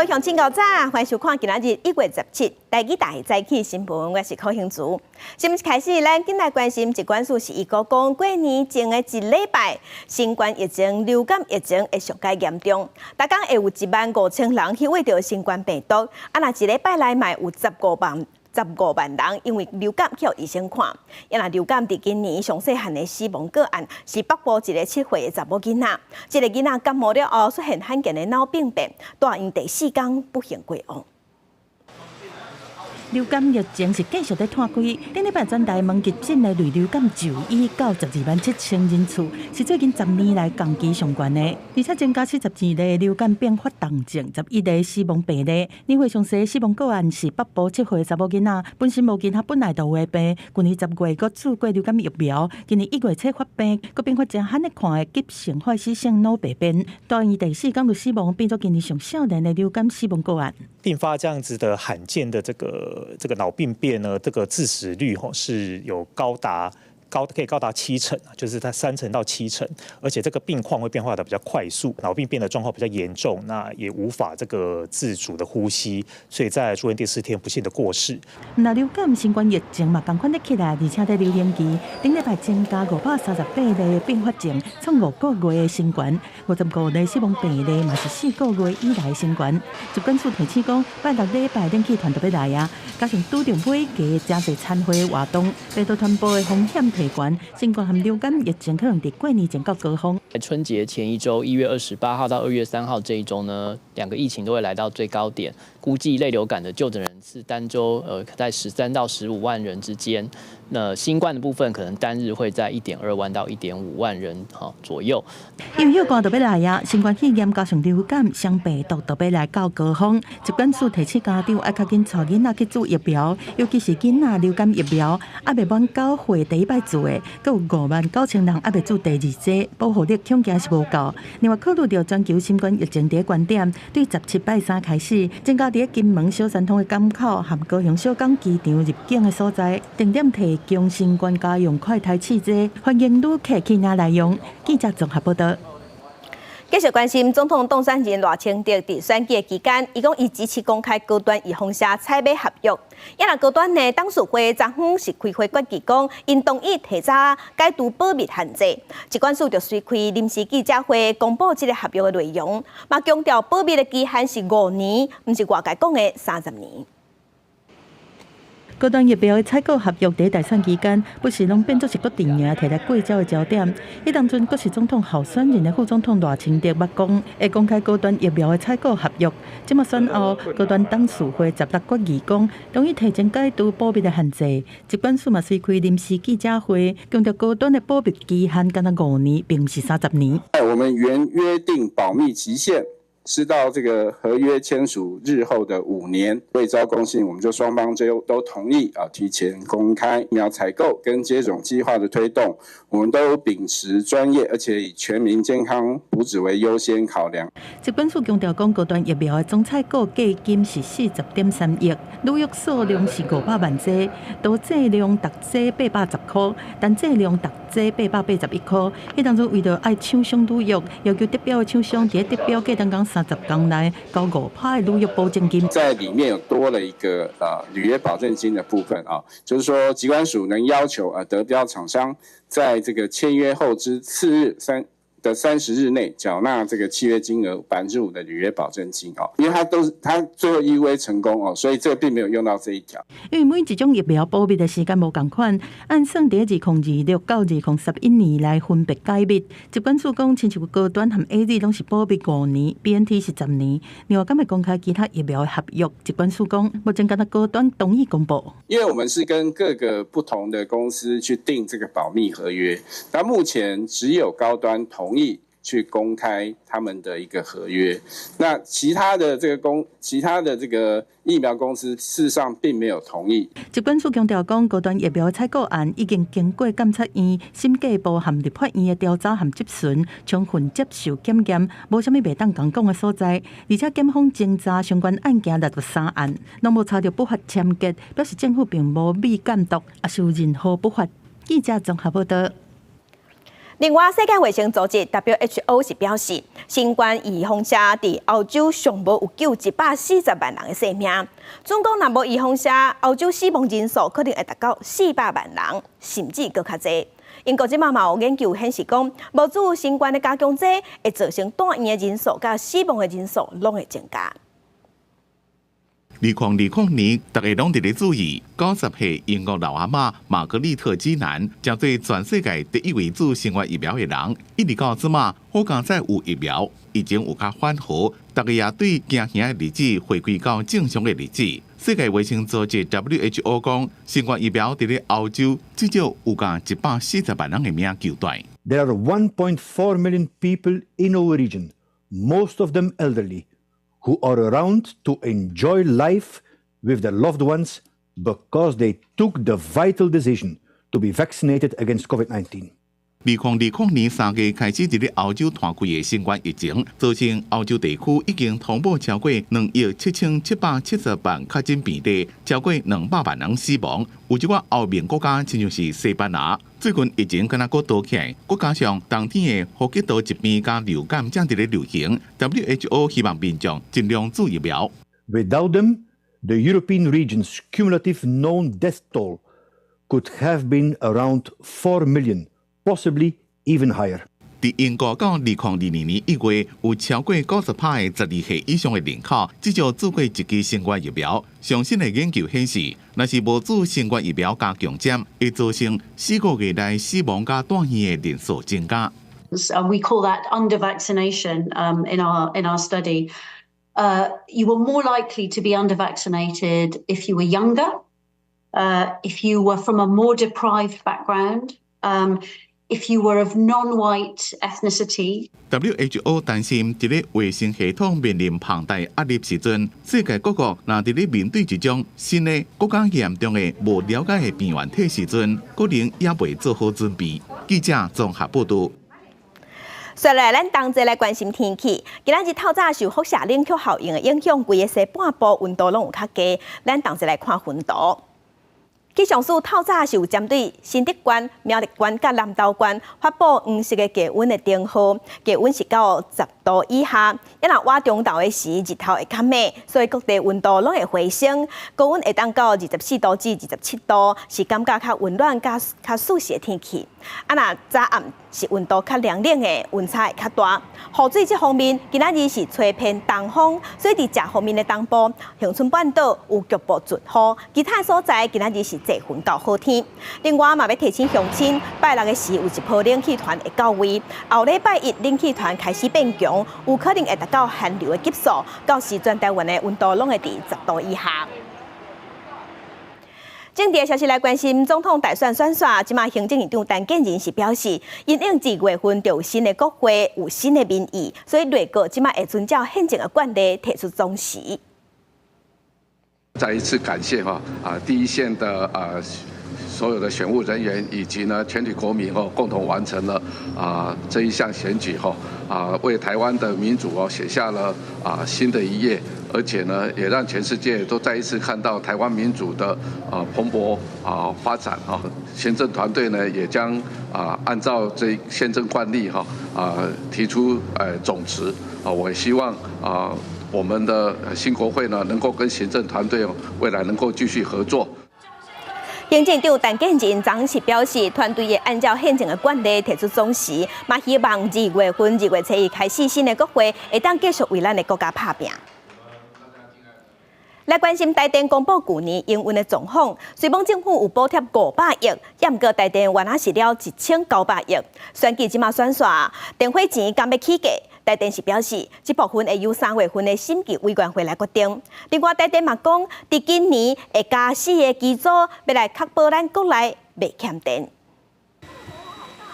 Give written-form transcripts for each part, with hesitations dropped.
位鄉親，𠢕早，歡迎收看今仔日1月17台語大早起新聞，我是柯興慈。新聞開始，咱緊來關心疾管署是預估講過年前的一禮拜，新冠疫情、流感疫情會上蓋嚴重，逐工會有1萬5千人去秽著新冠病毒，啊，若一禮拜內嘛有15萬人因為流感去予醫生看。啊若流感佇今年上細漢的死亡個案是北部一個7歲的查某囡仔，這個囡仔感冒了後出現罕見的腦病變，蹛院第四工不幸過往。流感疫情是繼續咧湠開，頂禮拜全台灣急診的類流感就醫到12萬7千人次，是最近10年來同期上懸的，而且增加72例流感併發重症，11個死亡病例。年歲上細死亡個案是北部7歲查某囡仔，本身無其他本來就有的病，舊年10月閣注過流感疫苗，今年1月初發病，閣併發誠罕咧看的急性壞死性腦病變，蹛院第四工就死亡，變做今年上少年的流感死亡個案。併發這樣子的罕見的這個腦病變呢，這個致死率吼是有高達高可以高達七成，就是它3成到7成，而且這個病況會變化得比較快速，腦病變的狀況比較嚴重，那也無法這個自主的呼吸，所以在住院第四天不幸的過世。那流感新冠疫情嘛，仝款咧起來，而且佇流行期，頂禮拜增加538例併發症，創5個月的新懸，55例死亡病例嘛是4個月以來新懸。疾管署提醒講，拜六禮拜冷氣團就欲來啊，加上拄著尾假誠濟餐會活動，病毒傳播的風險提懸，新冠和流感疫情可能佇過年前到高峰。在春節前一周，1月28號到2月3號這一周呢，兩個疫情都會來到最高點，估計類流感的就診人次單周在13到15萬人之間。那新冠的部分可能單日會在1.2萬到1.5萬人哈左右。因為休假就欲來啊，新冠肺炎加上流感，雙病毒都欲來到高峰。疾管署提醒家長愛較緊帶囡仔去注疫苗，尤其是囡仔流感疫苗，猶未滿9歲第一擺注的，閣有5萬9千人猶未注第二劑，保護力恐驚是無夠。另外考慮著全球新冠疫情佇懸點，對17拜三開始，增加佇金門小三通的港口和高雄小港機場入境的所在，定點提供新冠家用快篩試劑，歡迎旅客去領來用。記者綜合報道。繼續關心總統當選人賴清德佇選舉的期間，伊講伊支持公開高端預防射採買合約。啊若高端的董事會昨昏是開會決議講，𪜶同意提早解除保密限制。疾管署就隨開臨時記者會公布這個合約的內容，嘛強調保密的期限是五年，毋是外界講的30年。高端疫苗的採購合約佇大選期間，不時攏變做是各陣營提來過招的焦點。彼當陣，閣是總統候選人的副總統賴清德捌講，會公開高端疫苗的採購合約。這馬選後，高端董事會16決議講，同意提前解除保密的限制。疾管署嘛隨開臨時記者會，強調高端的保密期限干焦五年，並毋是30年。我們原約定保密期限是到這個合約簽署日後的5年，為照公信，我們就雙方就都同意啊，提前公開疫苗採購跟接種計劃的推動，我們都秉持專業，而且以全民健康福祉為優先考量。疾管署強調講，高端疫苗的總採購價金是40.3億，履約數量是500萬劑，多劑量逐劑810塊，單劑量逐劑881塊。彼當陣為著愛廠商履約，要求得標的廠商佇得標過程中30工內交5趴的履約保證金。在裡面有多了一個履約保證金的部分啊，就是說疾管署能要求得標廠商在這個簽約後之次日30日內繳納這個契約金額5%的履約保證金哦，因為他都是他最後 EUA 成功哦，所以這個並沒有用到這一條。因為每一種疫苗保密的時間無仝款，按算佇2026到2031年來分別解密。疾管署講，親像高端和 AZ 攏是保密5年，BNT 是10年。另外，敢會公開其他疫苗的合約？疾管署講，目前干焦高端同意公布。因為我們是跟各個不同的公司去訂這個保密合約，那目前只有高端同意去公開他們的一個合約，那其他的這個疫苗公司事實上並沒有同意。疾管署強調講，高端疫苗採購案已經經過監察院、審計部和立法院的調查和質詢，充分接受檢驗，無啥物袂當共講的所在。而且檢方偵查相關案件63案，攏無查著不法簽結，表示政府並無秘監督，抑是有任何不法。記者綜合報道。另外，世界衛生組織 WHO 是表示，新冠預防射佇歐洲上無有救140萬人的性命。總共若無預防射，歐洲死亡人數可能會達到400萬人，甚至閣較濟。英國這馬嘛有研究顯示講，無注新冠的加強劑會造成住院的人數佮死亡的人數攏會增加。2020年，大家攏佇咧注意，90歲英國老阿嬤瑪格麗特基南，成做全世界第一位注新冠疫苗的人。一直到這馬，好佳哉有疫苗，疫情有較緩和，大家也對驚嚇的日子回歸到正常的日子。世界衛生組織 WHO 講，新冠疫苗佇咧歐洲至少有共140萬人的命救斷。 There are 1.4 million people in our region, most of them elderly, who are around to enjoy life with their loved ones because they took the vital decision to be vaccinated against COVID-19. 2020年3月開始，佇咧歐洲湠開的新冠疫情，造成歐洲地區已經通報超過2億7770萬確診病例，超過200萬人死亡。有一寡歐盟國家，親像是西班牙，最近疫情敢若閣多起來，閣加上冬天的呼吸道疾病佮流感正佇咧流行，WHO 希望民眾盡量注疫苗。 Without them, the European region's cumulative known death toll could have been around 4 million, possibly even higher. 佇英國到2022年1月，有超過90%的12歲以上的人口至少注過一劑新冠疫苗。上新的研究顯示，若是無注新冠疫苗加強針，會造成4個月內死亡佮住院的人數增加。 We call that under vaccination in our study. You were more likely to be under vaccinated if you were younger, if you were from a more deprived background, if you were of non-white ethnicity. WHO 擔心，佇咧衛生系統面臨龐大壓力時陣，世界各國若佇咧面對一種新的、閣較嚴重的無了解的病原體時陣，可能猶未做好準備。記者綜合報導。接來，咱同齊來關心天氣。今仔日透早受輻射冷卻效應的影響，規個西半部溫度攏有較低。咱同齊來看雲圖。氣象署透早是有針對新竹縣、苗栗縣佮南投縣發布黃色的低溫的燈號，低溫是到10度以下。啊若倚中晝的時，日頭會較猛，所以各地溫度攏會回升，高溫會當到24度至27度，是感覺較溫暖、較較舒適的天氣。啊若早暗是溫度較涼冷的，溫差會較大。雨水這方面，今仔日是吹偏東風，所以佇食予面的東部、恆春半島有局部陣雨，其他所在今仔日是濟雲到好天。另外嘛，欲提醒鄉親，拜六的時有一波冷氣團會到位，後禮拜一冷氣團開始變強，有可能會達到寒流的級數，到時全台灣的溫度攏會佇10度以下。政治消息來關心，總統大選選煞，這馬行政院長陳建仁是表示，因應二月份就有新的國會，有新的民意，所以內閣這馬會遵照憲政的慣例提出總辭。再一次感謝哈啊第一線的啊所有的選務人員以及呢全體國民哦，共同完成了啊這一項選舉哈啊為台灣的民主哦寫下了啊新的一頁。而且呢，也讓全世界都再一次看到台灣民主的啊蓬勃啊發展啊。行政團隊呢，也將啊按照這憲政慣例哈啊提出總辭啊。我也希望啊我們的新國會呢，能夠跟行政團隊未來能夠繼續合作。行政長陳建仁昨是表示，團隊會按照憲政的慣例提出總辭，嘛希望二月份2月初一開始新的國會會當繼續為咱的國家拍拚。來關心台電公布舊年營運的狀況，雖罔政府有補貼500億，毋過台電原來蝕了1900億。選舉這馬選煞，電費錢敢欲起價？台電是表示，這部分會由3月份的審計委員會來決定。另外，台電嘛講，佇今年會加四个機組，欲來確保咱國內袂欠電。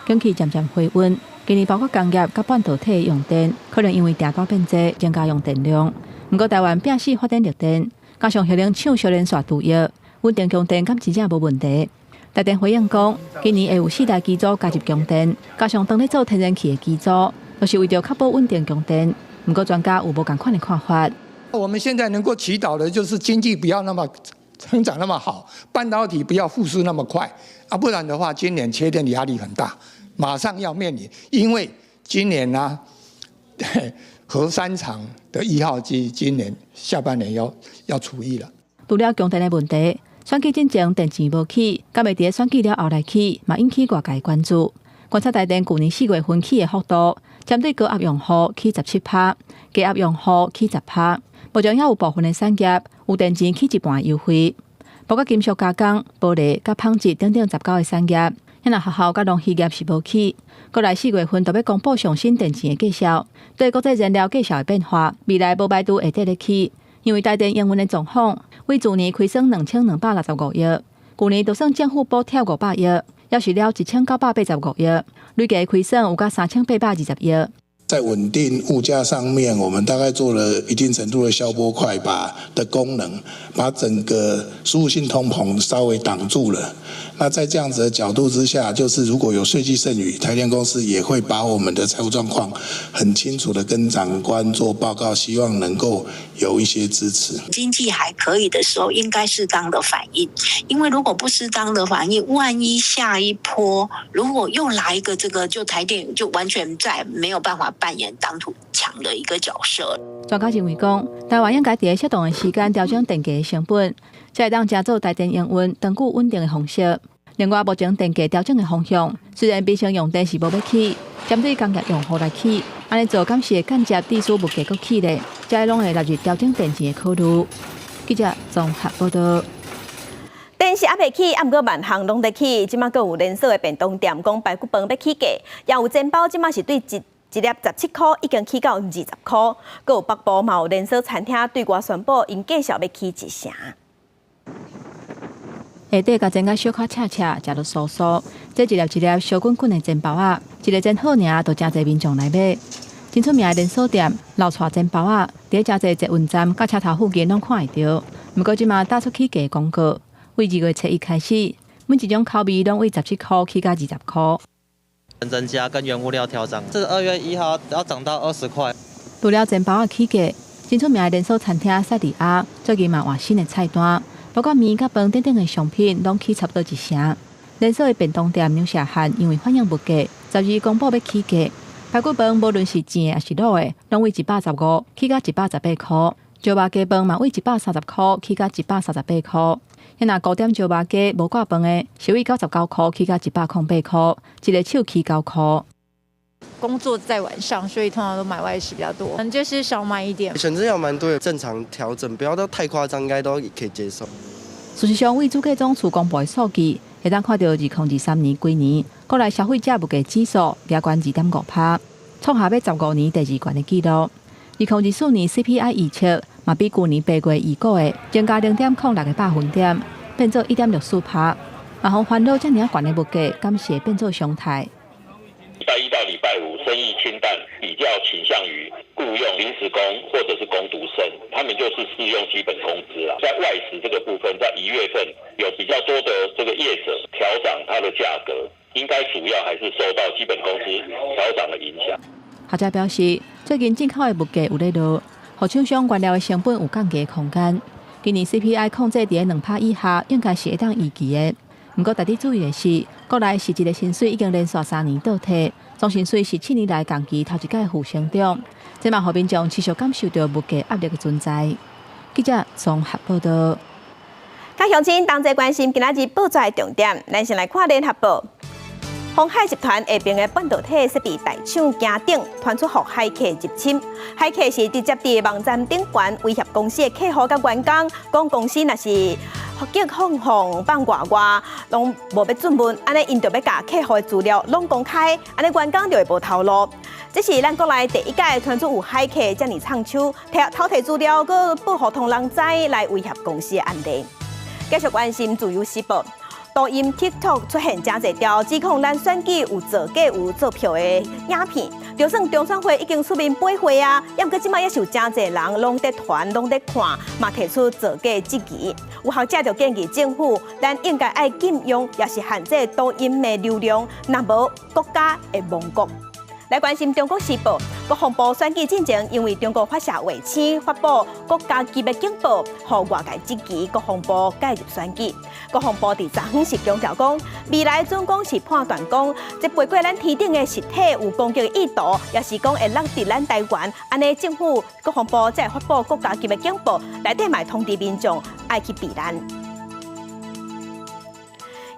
景氣漸漸回溫，今年包括工業佮半導體用電，可能因為訂單變濟，增加用電量。毋過台灣摒四發電綠電，加上核能廠小連續除役，穩定供電敢真正無問題。台電回應講，今年會有四台機組加入供電，加上當咧做天然氣的機組，都是為著確保穩定供電。毋過專家有無仝款的看法。我們現在能夠祈禱的就是經濟不要那麼成長那麼好，半導體不要復甦那麼快啊，不然的話，今年缺電的壓力很大。馬上要面臨，因為今年呢，核三廠的一號機今年下半年要除役了。除了供電的問題，選舉進前電錢無起，敢會佇選舉了後來起，嘛引起外界關注。觀察台電舊年4月份起的幅度，針對高壓用戶起17趴，低壓用戶起10趴。目前也有部分的產業有電錢起一半優惠，包括金屬加工、玻璃、佮紡織等等十九个產業。若學校佮農漁業是無起。過來4月份就欲公布上新電錢的價數，對國際燃料價數的變化，未來無排除會綴咧起。因為台電營運的狀況，為去年虧損2265億，舊年就算政府補貼500億，也是了1985億，累計虧損有甲3820億。在穩定物價上面，我們大概做了一定程度的消波塊，把的功能，把整個輸入性通膨稍微擋住了。那在這樣子的角度之下，就是如果有稅計剩餘，台電公司也會把我們的財務狀況很清楚的跟長官做報告，希望能夠有一些支持。經濟還可以的時候，應該適當的反應，因為如果不適當的反應，萬一下一波如果又來一個這個，就台電就完全再沒有辦法扮演當頭強的一個角色。專家認為講，台灣應該佇適當的時間調整電價的成本，才會當成做台電營運長久穩定的方式。另外，目前電價調整的方向，雖然民生用電是無欲起，針對工業用戶來起，按呢做敢是會間接致使物價閣起咧？這攏會納入調整電錢的考慮。記者綜合報道。電是猶未起，啊毋過萬項攏佇起。這馬閣有連鎖的便當店講排骨飯欲起價，也有煎包，這馬是對一粒17箍已經起到20箍。閣有北部嘛有連鎖餐廳對外宣布，𪜶繼續欲起一成。下底共煎甲小可赤赤，食落酥酥。這一粒一粒燒滾滾的煎包仔，一个煎好爾，就誠濟民眾來買。真出名的連鎖店老蔡煎包仔，佇誠濟捷運站佮車頭附近攏看會著。毋過這馬打出起價廣告，為2月初1開始，每一種口味攏為17箍起到20箍。增加跟原物料調漲，這2月1號要漲到20塊。除了煎包仔起價，真出名的連鎖餐廳薩莉亞最近嘛換新的菜單，包括麵佮飯等等的商品攏起差不多一成。連鎖的便當店牛舌漢因為反映物價，12公布欲起價，排骨飯無論是煎的抑是滷的，攏為115起到118箍。椒肉雞飯嘛為130箍起到138箍。若五點椒肉雞無掛飯的，是為99箍起到108箍，一个手起9箍。工作在晚上，所以通常都買外食比較多，可能就是少買一點。選擇要蠻多，正常調整，不要到太誇張，應該都可以接受。事實上，為主計總處公布的數據，會當看著2023年規年，國內消費者物價指數加懸2.5趴，創下欲15年第二懸的紀錄。2024年 CPI 預測嘛比舊年8月預估的增加0.06個百分點，變做1.64趴。嘛，予煩惱遮爾懸的物價，敢是會變做常態？禮拜一到禮拜五生意清淡，比較傾向於僱傭臨時工或者是工讀生，他們就是適用基本工資啦。在外食這個部分，在1月份有比較多的這個業者調漲它的價格，應該主要還是受到基本工資調漲的影響。學者表示，最近進口的物價有咧落，予廠商原料的成本有降低空間。今年 CPI 控制佇2趴以下，應該是會當預期的。毋過，值得注意的是，國內實質的薪水已經連續3年倒退，總薪水是7年來同期頭一擺負成長，這嘛予民眾持續感受著物價壓力的存在。記者綜合報道。佮鄉親同齊關心今仔日報紙的重點，咱先來看聯合報。鴻海集團下爿的半導體設備大廠聳鼎傳出予駭客入侵，駭客是直接佇網站頂懸威脅公司的客戶佮員工，講公司若是激放放放外外，攏無欲詢問，按呢𪜶就欲共客戶的資料攏公開，按呢員工就會無頭路。這是咱國內第一擺傳出有駭客遮爾藏手，提偷提資料，閣報予通人知來威脅公司的案例。繼續關心自由時報。抖音、TikTok 出現誠濟條指控咱選舉有造假、有作票的影片，就算中選會已經出面駁回啊，猶毋過這馬猶是有誠濟人攏佇傳、攏佇看，嘛提出造假質疑。有學者就建議政府，咱應該愛禁用，抑是限制抖音的流量，若無國家會亡國。來關心中國時報，國防部選舉進前，因為中國發射衛星發布國家級的警報，予外界質疑國防部介入選舉。國防部佇昨昏是強調講，未來準講是判斷講，這飛過咱天頂的實體有攻擊的意圖，抑是講會落佇咱台灣，按呢政府國防部才會發布國家級的警報，內底嘛通知民眾愛去避難。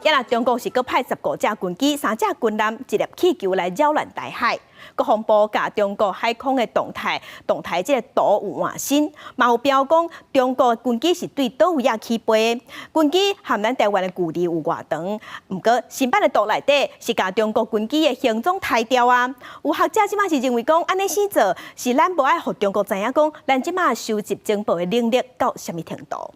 抑若中國是閣派15隻軍機、三隻軍艦、一粒氣球來擾亂台海。國防部共中國海空的動態，動態這個圖有換新，嘛有標講中國軍機是對佗位仔起飛，軍機和咱台灣的距離有偌長。毋過新版的圖內底是共中國軍機的行蹤刣掉啊！有學者這馬是認為講，按呢生做是咱無愛予中國知影講，咱這馬收集情報的能力到啥物程度。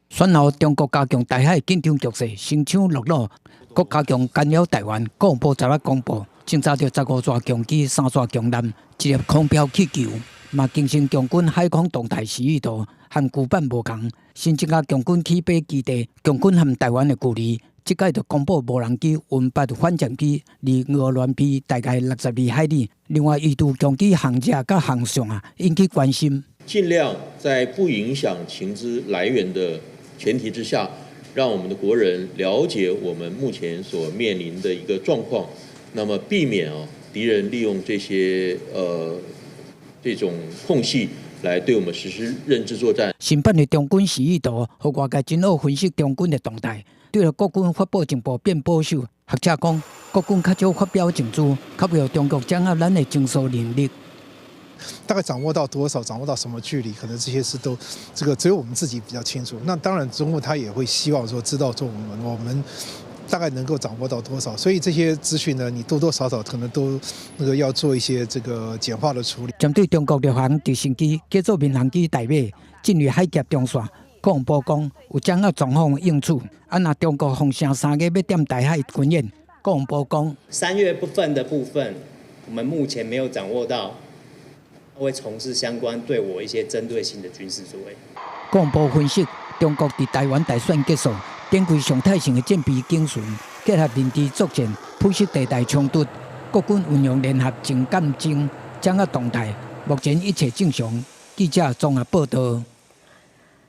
選後中國加強台海緊張局勢，聲槍落魯，閣加強干擾台灣。國防部昨日公布，偵查著15架強機、三架強艦、一粒空飄氣球，嘛更新共軍海空動態示意圖，和舊版無仝。新增加共軍起飛基地，共軍和台灣的距離。這擺就公布無人機運八反潛機離鵝鑾鼻大概62海里。另外，伊對強機航跡佮航向啊，引起關心。盡量在不影響情資來源的前提之下，讓我們的國人了解我們目前所面臨的一個狀況，那麼避免啊敵人利用這些這種空隙來對我們實施認知作戰。新版的中軍示意圖，予外界真好分析中軍的動態。對著國軍發布情報變保守，學者講國軍較少發表情資，較袂予中國掌握咱的偵搜能力。大概掌握到多少，掌握到什麼距離，可能這些事都這個只有我們自己比較清楚。那當然，中共他也會希望說知道說我們大概能夠掌握到多少，所以這些資訊呢，你多多少少可能都那個要做一些這個簡化的處理。針對中國陸航直升機叫做民航機代碼進入海峽中線，國防部講有掌握狀況應處。啊，若中國放聲3月欲踮台海軍演，國防部講 3月部分的部分，我們目前沒有掌握到。會從事相關對我一些針對性的軍事作為。國防部分析，中國佇台灣大選結束，展開常態性的戰備警巡，結合認知作戰、灰色地帶衝突，國軍運用聯合情監偵掌握動態，目前一切正常。記者綜合報道。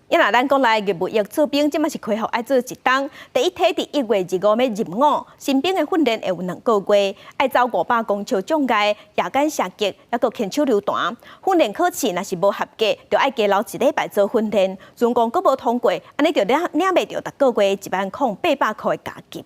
抑若咱國內義務役做兵，這馬是恢復愛做一冬。第一梯佇1月25欲入伍，新兵的訓練會有2個月，愛走500公尺障礙、夜間射擊，抑閣牽手榴彈。訓練考試若是無合格，就愛加留一禮拜做訓練。總共閣無通過，按呢就領領袂著逐個月10,800箍的加給。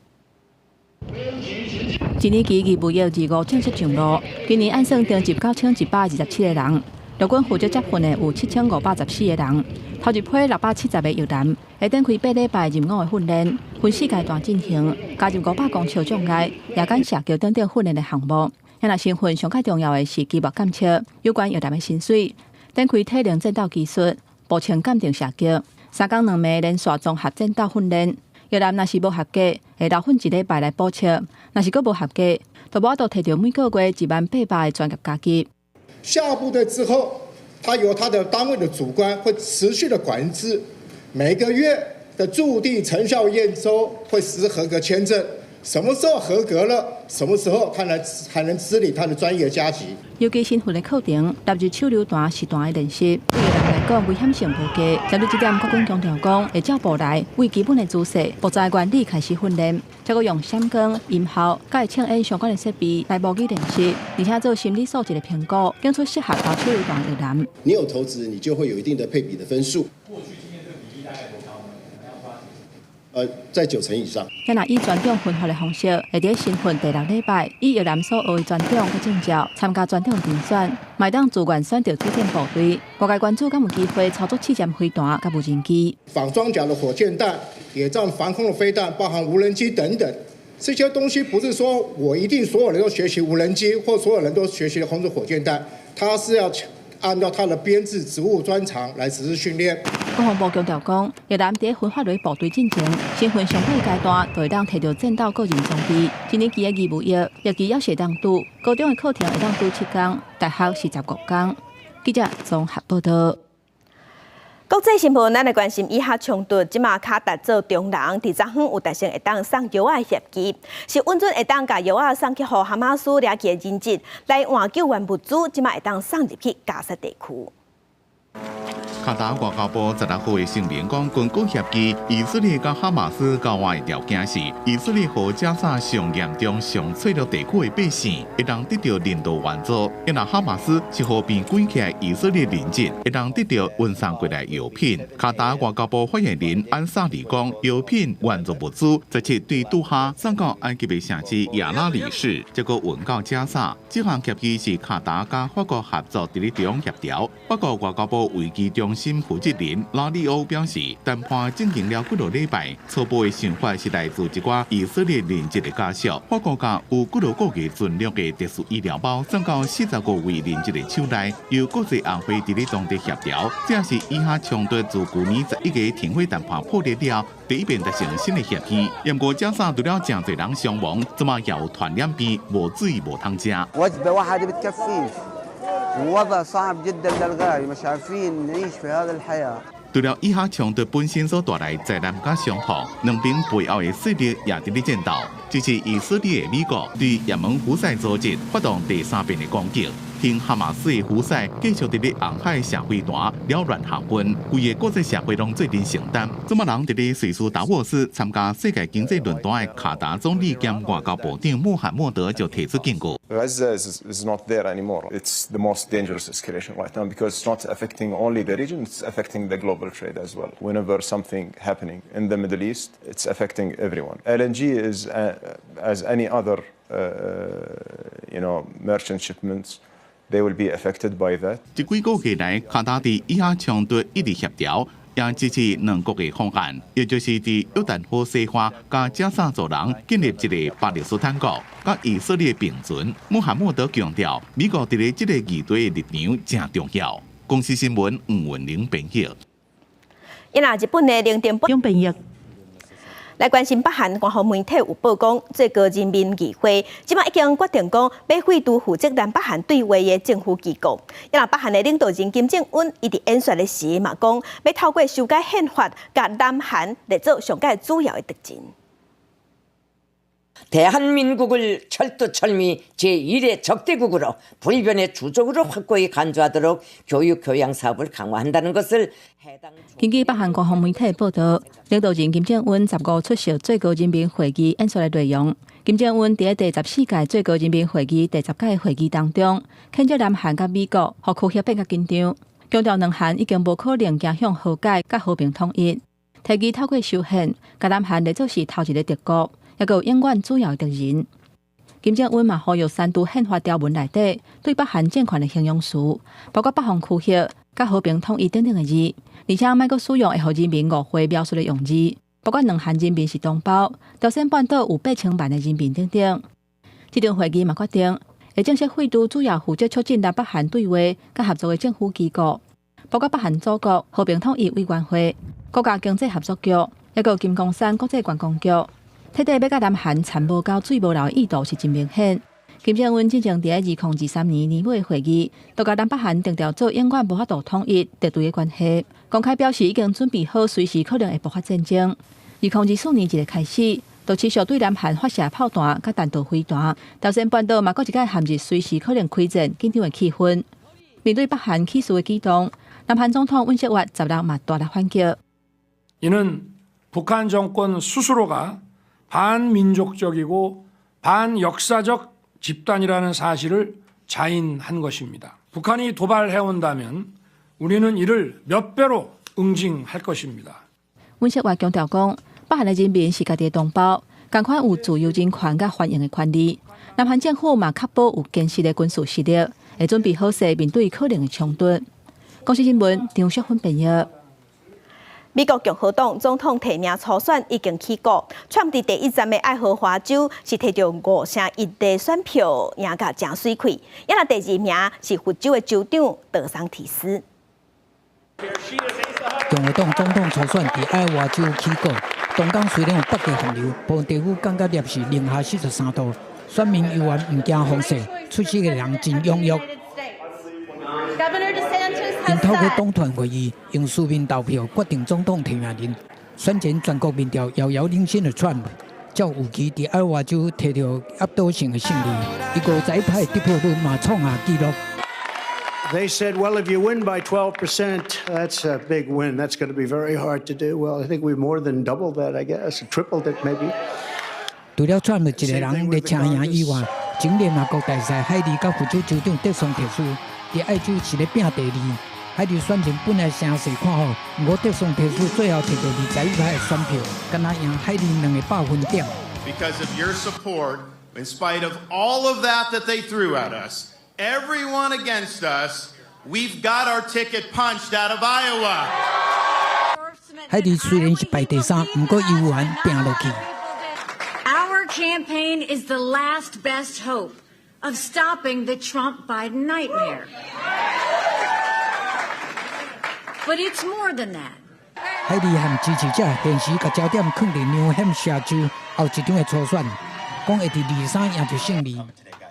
一年期義務役25正式上路，今年按算徵集9127個人，陸軍負責接訓的有7514個人。頭一批670個役男會展開8禮拜入伍的訓練，分四階段進行，加入500公尺障礙、夜間射擊等等訓練的項目。抑若身份上較重要的是期末檢測，有關役男的薪水，展開體能戰鬥技術、步槍鑑定射擊、3工2暝連續綜合戰鬥訓練。役男若是無合格，會留訓一禮拜來補測；若是閣無合格，就無法度提著每個月10,800的專業加給。下部隊之後，他由他的單位的主官會持續的管制，每個月的駐地成效驗收會實施合格簽證，什麼時候合格了，什麼時候他能才能支領他的專業加級。尤其新訓的課程納入手榴彈實彈的練習，對役男來講危險性無低。針對這點，國軍強調講，會照步來，為基本的姿勢、步驟原理開始訓練，再閣用閃光、音效、佮槍煙相關的設備來模擬練習，而且做心理素質的評估，揀出適合投手榴彈的役男。你有投擲，你就會有一定的配比的分數。過去經驗這個比例大概多高呢？在9成以上。抑若以專長分發的方式，會佇新訓第六禮拜，以役男所學的專長佮證照參加專長遴選，嘛會當自願選擇駐戰部隊。外界關注敢有機會操作試驗飛彈佮無人機。仿裝甲的火箭彈、野戰防空的飛彈，包含無人機等等，這些東西不是說我一定所有人都學習無人機，或所有人都學習空中火箭彈，它是要按照他的編制、職務專長來實施訓練。國防部強調講，役男佇分發落部隊進前，身份上尾階段就會當提著戰鬥個人裝備。一年期的義務役，役期猶會當拄，高中的課程會當拄7工，大學是15工。記者綜合報道。國際新聞，咱來關心以哈衝突，這馬卡達做中人，佇昨昏有達成會當送藥仔協議，是允准會當共藥仔送去予哈馬斯掠去的人質來換救援物資，這馬會當送入去加薩地區。卡達外交部16號的聲明講，根據協議，以色列佮哈馬斯交換的條件是，以色列予加薩上嚴重、上脆弱地區的百姓會當得著人道援助；若哈馬斯是予被關起來以色列人質，會當得著運送過來藥品。卡達外交部發言人安薩里講，藥品援助物資17對杜哈送到埃及的城市亞拉里市，再閣運到加薩。這項協議是卡達佮法國合作佇咧中協調。法國外交部危機中心負責人拉里歐表示，談判進行了幾落禮拜，初步的想法是來自一寡以色列人質的家屬。法國共有幾落個月存量的特殊醫療包送到45位人質的手內，由國際紅會佇咧當地協調。這是以哈衝突自舊年11月停火談判破裂了，第一遍達成新的協議。不過加薩除了誠濟人傷亡，這馬也有傳染病，無水無通食。 وجبة واحدة بتكفيش ووضع صعب جدا للغاية، مش عارفين نعيش في هذا الحياة。除了以哈衝突本身所帶來災難佮傷痛，兩邊背後的勢力也佇咧戰鬥。支持以色列的美國對也門胡塞組織發動第三遍的攻擊，親哈馬斯的胡塞繼續佇咧紅海射飛彈擾亂航運，規個國際社會攏做陣承擔。這馬人佇咧瑞士達沃斯參加世界經濟論壇的卡達總理兼外交部長穆罕默德就提出警告。 Gaza is not there anymore. It's the most dangerous escalation right now because it's not affecting only the region, it's affecting the global trade as well. Whenever something happening in the Middle East, it's affecting everyone. LNG is, as any other merchant shipments, they will be affected by that. 這幾個月來，卡達佇以哈衝突一直協調，也支持兩國的方案，也就是佇約旦河西岸佮加薩走廊建立一個巴勒斯坦國，佮以色列並存。穆罕默德強調，美國佇咧這個議題的立場誠重要。公視新聞吳文玲編譯。伊若日本的零點編譯。來關心北韓官方媒體有報講，最高人民議會這馬已經決定講，欲廢除負責南北韓對話的政府機構。伊若北韓的領導人金正恩，伊佇演說的時嘛講，欲透過修改憲法，共南韓列做上蓋主要的敵人。 대한민국을 철두철미 제1의 적대국으로 불변의 주적으로 확고히 간주하도록 교육 교양 사업을 강화한다는 것을 根據北韓官方媒體報導，領導人金正恩15出席最高人民會議演說的內容。金正恩佇第十四屆最高人民會議第十屆會議當中，譴責南韓佮美國，予區域變較緊張，強調兩韓已經無可能走向和解佮和平統一，提議透過修憲，共南韓列做是頭一个敵國，抑閣有永遠主要敵人。金正恩嘛呼籲刪除憲法條文內底對北韓政權的形容詞，包括北方區域、佮和平統一等等的字，而且莫閣使用會予人民誤會描述的用字，包括兩韓人民是同胞，朝鮮半島有8000萬的人民等等。這場會議嘛決定，會正式廢除主要負責促進南北韓對話佮合作的政府機構，包括北韓祖國和平統一委員會、國家經濟合作局，抑閣金剛山國際觀光局。徹底欲共南韓摻無夠水無流的意圖是真明顯。金正恩進前佇2023年年尾會議，就共南北韓定調做永遠無法度統一敵對的關係，公開表示已經準備好隨時可能會爆發戰爭。2024年1月開始，就持續對南韓發射炮彈佮彈道飛彈，朝鮮半島嘛閣一擺陷入隨時可能開戰緊張的氣氛。面對北韓起事的舉動，南韓總統尹錫悅16嘛大力反擊。 이는 북한 정권 스스로가 반민족적이고 반역사적 집단이라는 사실을 자인한 것입니다. 북한이 도발해온다면 우리는 이를 몇 배로 응징할 것입니다. 尹錫悅強調講，北韓的人民是家己的同胞，仝款有自由人權佮繁榮的權利。南韓政府嘛確保有堅實的軍事實力，會準備好勢面對可能的衝突。公視新聞張淑芬編譯。美國共和黨總統提名初選已經起鼓，川普佇第一站的愛荷華州是提著5成1的選票贏甲誠媠氣，抑若第二名是佛州的州長德桑提斯。共和黨總統初選佇愛荷華州起鼓，當天雖然有北極寒流，部分地區降到攝氏零下43度，選民猶原毋驚風雪，出席的人真踴躍。 Governor DeSantis 𪜶透過黨團會議用書面投票決定總統提名人，選前全國民調遙遙領先的川普，照預期佇愛荷華州提著壓倒性的勝利，伊51%得票率嘛創下紀錄。 They said, "Well, if you win by 12%, that's a big win. That's going to be very hard to do." Well, I think we've more than doubled that, I guess, tripled it maybe. 除了川普一个人咧請贏以外，前聯合國大使海利佮佛州州長德桑特斯佇愛州是咧拚第二。海利選情本來聲勢看好，毋過德桑特斯最後摕著21%的選票，敢若贏海利2個百分點。 Because of your support, in spite of all of that that they threw at us, everyone against us, we've got our ticket punched out of Iowa. 海利雖然是排第三，毋過猶原拚落去。 Our campaign is the last best hope of stopping the Trump Biden nightmare. But it's more than that. 海利和支持者現時共焦點囥佇紐罕舍州後一場的初選，講會佇23贏一勝利。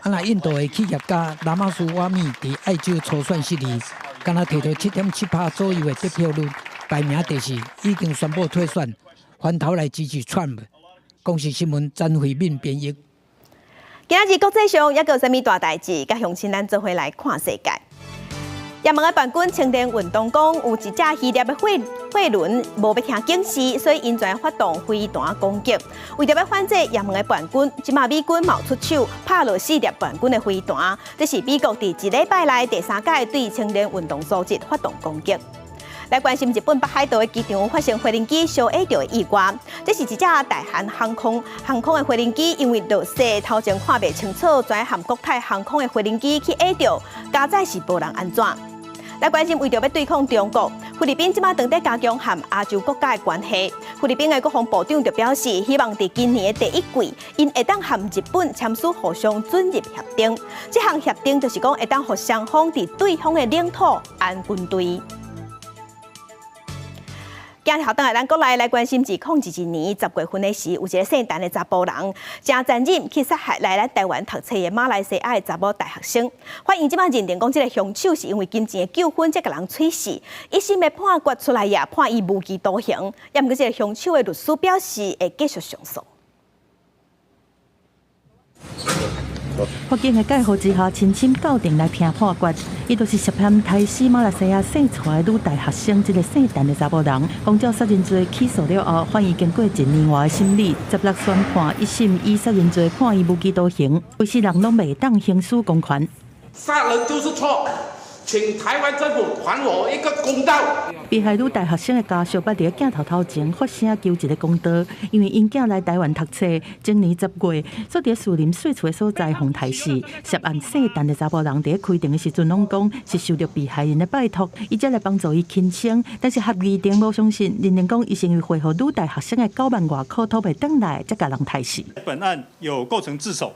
啊，若印度的企業家拉馬斯瓦米佇愛州初選失利，敢若提著7.7%左右的得票率，排名第四，已經宣布退選，翻頭來支持川普。公視新聞詹慧敏編譯。今仔日國際上猶閣有啥物大代誌？佮鄉親咱做伙來看世界。也門的叛軍青年運動講，有一隻希臘的貨輪無欲聽警示，所以𪜶全發動飛彈攻擊。為著欲反制也門的叛軍，這馬美軍嘛出手拍落四粒叛軍的飛彈。這是美國佇一禮拜內第三擺對青年運動組織發動攻擊。來關心日本北海道的機場發生飛行機燒穢著的意外，這是一隻大韓航空的飛行機，因為落雪頭前看袂清楚，跩和國泰航空的飛行機去穢著，佳哉是無人按怎。來關心為著欲對抗中國，菲律賓這馬當咧加強和亞洲國家的關係。菲律賓的國防部長就表示，希望佇今年的第一季，𪜶會當和日本簽署互相准入協定。這項協定就是講會當予雙方佇對方的領土安軍隊。鏡頭轉來咱國內來關心，2021年10月份的時，有一个姓陳的查埔人，誠殘忍去殺害來咱台灣讀冊的馬來西亞的查某大學生。法院這馬認定講，這个兇手是因為金錢的糾紛，才共人喙死。一審的判決出來也判伊無期徒刑。也毋過，這个兇手的律師表示會繼續上訴。法警的介護之下，親身到庭來聽判決。伊就是涉嫌刣死馬來西亞姓蔡的女大學生，這个姓陳的查某人。公照殺人罪起訴了後，法院經過一年外的審理，16宣判一審以殺人罪判伊無期徒刑，規世人攏袂當行使公權。殺人就是錯，請台灣政府還我一個公道。被害女大學生的家屬捌佇鏡頭頭前發聲求一个公道，因為𪜶囝來台灣讀冊，前年10月，煞佇士林稅厝的所在予刣死。涉案姓陳的查埔人佇開庭的時陣，攏講是受著被害人的拜託，伊才來幫助伊輕生。但是合議庭無相信，認定講伊是因為匯予女大學生的9萬外箍討袂轉來，才共人刣死。本案有構成自首，